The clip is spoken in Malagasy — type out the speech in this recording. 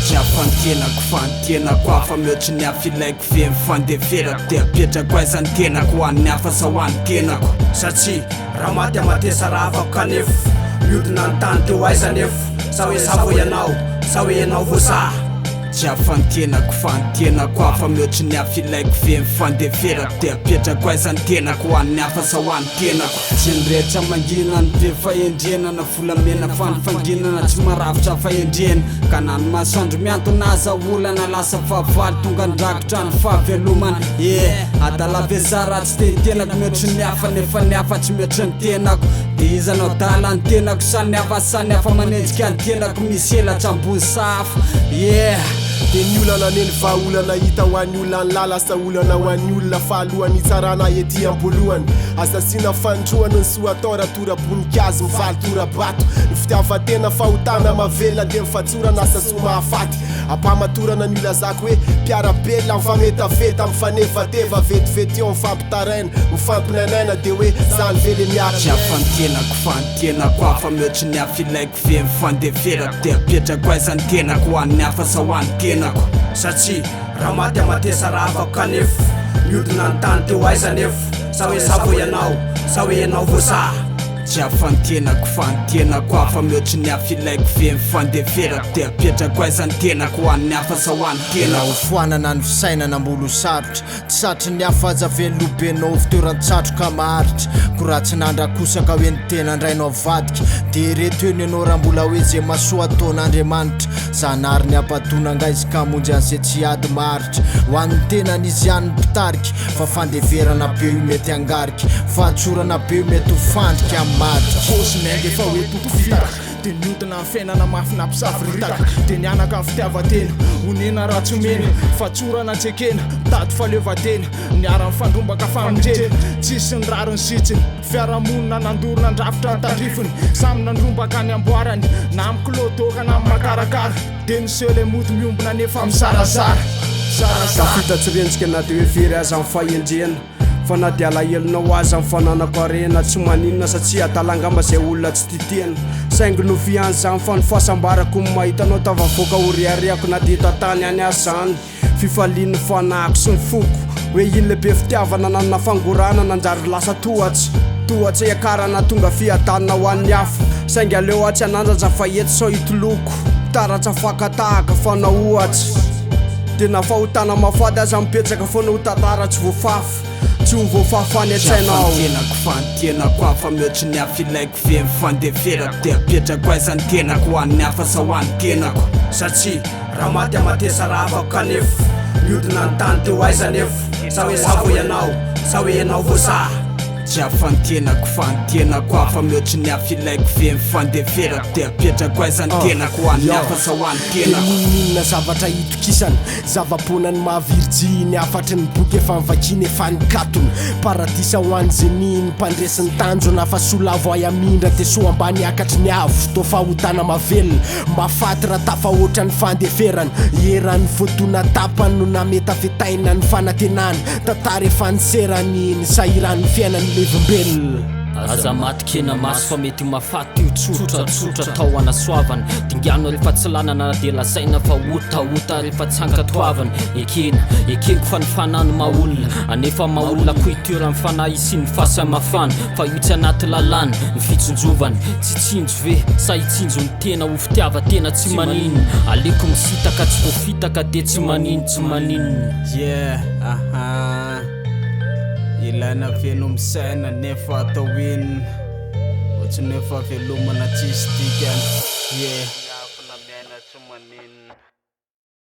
Tsy hafa ny tenako fa ny tenako hafa mihoatry ny hafa ilaiko ve ny fandeferako dia apetrako aiza ny tenako ho an'ny hafa sa ho an'ny tenako? Satria raha maty amatesa ravako kanefa miodina ny tany teo aiza nefa sa hoe za vao ianao sa hoe ianao vao za? Tsy hafa ny tenako fa ny tenako hafa mihoatry ny hafa ilaiko ve ny fandeferako dia apetrako aiza ny tenako ho an'ny hafa sa ho an'ny tenako? Tsy ny rehetra mangina no be fahendrena na volamena fa ny fanginana tsy maharafitra fahendrena ka na ny masoandro mihantona aza olana lasa fahavalo tonga ndrakotra ny fahavelomana eh adala ve za raha tsy te ny tenako mihoatry ny hafa nefa ny hafa tsy mihoatry ny tenako de iza no adala ny tenako sa ny hafa sa ny hafa manenjika ny tenako misy elatra ambony sahafa yeah. Dia ny olana anie ny vahaolana hita ho an'ny olona ny lala asa olana ho an'ny olona fahalohany hitsarana ety am-boalohany aza asiana fanindroany ny soa atao raha tora-boninkazo mivaly tora-bato ny fitiavan-tena fahotana mahavelona dia ny fahatsorana asa soa mahafaty ampahamatorana ny ilazako hoe mpiara-belona mifametaveta mifanevateva vetivety eo mifampitaraina mifampinainaina dia hoe zany ve le miara Tsy hafa ny tenako fa ny tenako hafa mihoatry ny hafa ilaiko ve ny fandeferako dia apetrako aiza ny tenako ho an'ny hafa sa ho an'ny tenako? Satria raha maty amatesa ravako kanefa miodina ny tany teo aiza nefa sa hoe za vao ianao sa hoe ianao vao za? Tsy hafa ny tenako fa ny tenako hafa mihoatry ny hafa ilaiko ve ny fandeferako dia apetrako aiza ny tenako ho an'ny hafa sa ho an'ny Raha tenako? ho foanana ny fisainana mbola ho sarotra Tsy satrin'ny hafa aza velobenao fitoeran-tsatroka maharitra Ko raha tsy nandrakosaka hoe ny tena ndray no avadika Dia ireto eny ianao raha mbola hoe ze masoa ataon'Andriamanitra Zanahary ny hampadoana angaha izy ka hamonjy an'ze tsy ady maharitra Ho an'ny tenany izy ihany ny mpitarika Fa fandeferana be io mety hangarika Fahatsorana be io mety ho fandrika hamadika. Paosy miainga efa hoe totofitaka Dia niodina ny fiainana mafy nampisavoritaka Dia nianaka ny fitiavan-tena Onena raha tsy omena Fahatsorana tsy ekena Mitady fahaleovantena Niara-nifandrombaka famonjena Tsisy ny rariny sy hitsiny Fiarahamonina nandoro nandrafitra ny tandrifiny Samy nandrombaka ny amboarany Na amin'ny kiloadoaka na amin'ny makarakara Dia niseho ilay mody miombona nefa mizarazara Zarazara. Tafita tsy rendrika na dia hoe very aza ny fahendrena Fa na dia alahelonao aza ny fananako harena Tsy maninona satria adala angamba izay olona tsy tia tena Saingy nofy ihany izany fa ny fahasambarako ny mahita anao tafavoaka ho reharehako na dia eto an-tany ihany aza izany Fifalian'ny fanahiko sy ny foko Hoe iny le be fitiavana nanana fangorahana nanjary lasa tohatra Tohatra hiakarana tonga fiadanana ho an'ny hafa Saingy aleo aho tsy hanandratra fa eto sao hitoloko Taratra fakan-tahaka fanao ohatra Dia na fahotana mahafaty aza mipetraka foana ho tantara tsy voafafa Tsy ho voafafa any Tsy hafa an-tsainao. ny tenako fa ny tenako hafa mihoatry ny hafa ilaiko ve ny fandeferako dia apetrako aiza ny tenako ho an'ny hafa sa ho an'ny tenako? Satria Raha maty amatesa ravako kanefa miodina ny tany teo aiza nefa sa hoe za vao ianao sa hoe ianao vao za. Tsy hafa ny tenako fa ny tenako hafa mihoatry ny hafa ilaiko ve ny fandeferako dia apetrako aiza ny tenako ho an'ny hafa sa ho an'ny Dia tenako. n'inon'inona zavatra itokisana Zava-poana ny maha virjiny Hafatry ny boky efa novakiana efa nikatona Paradisa ho an'ny zeny ny mpandresy ny tanjona Fa soa lavo hay hamindra dia soa ambany hakatry ny avo Toa fahotana mahavelona Mahafaty raha tafahoatra ny fandeferana Eran'ny voadona tapany no nametavetaina ny fanantenana Tantara efa niserany ny sahiran'ny fiainan'ny levimbelona. Aza maty kena maso fa mety ho mahafaty io tsotra tsotra tao anasoavana dingano rehefa tsy lanana na dia lazaina fa ota ota rehefa tsy ankatoavana ekena ekeko fa ny fanahy no maha olona anefa maha olona koa itoeran'ny fanahy isian'ny fahasamafana fa io tsy anaty lalàna ny fitsinjovana tsy tsinjo ve sa hitsinjo ny tena ho fitiavan-tena tsy maninona aleoko misitaka tsy voafitaka dia tsy manino tsy maninona. Yeah, aha Ilaina feno misaina nefa atao inona Ohatry ny hoe fahavelomana tsisy dikany Yeah.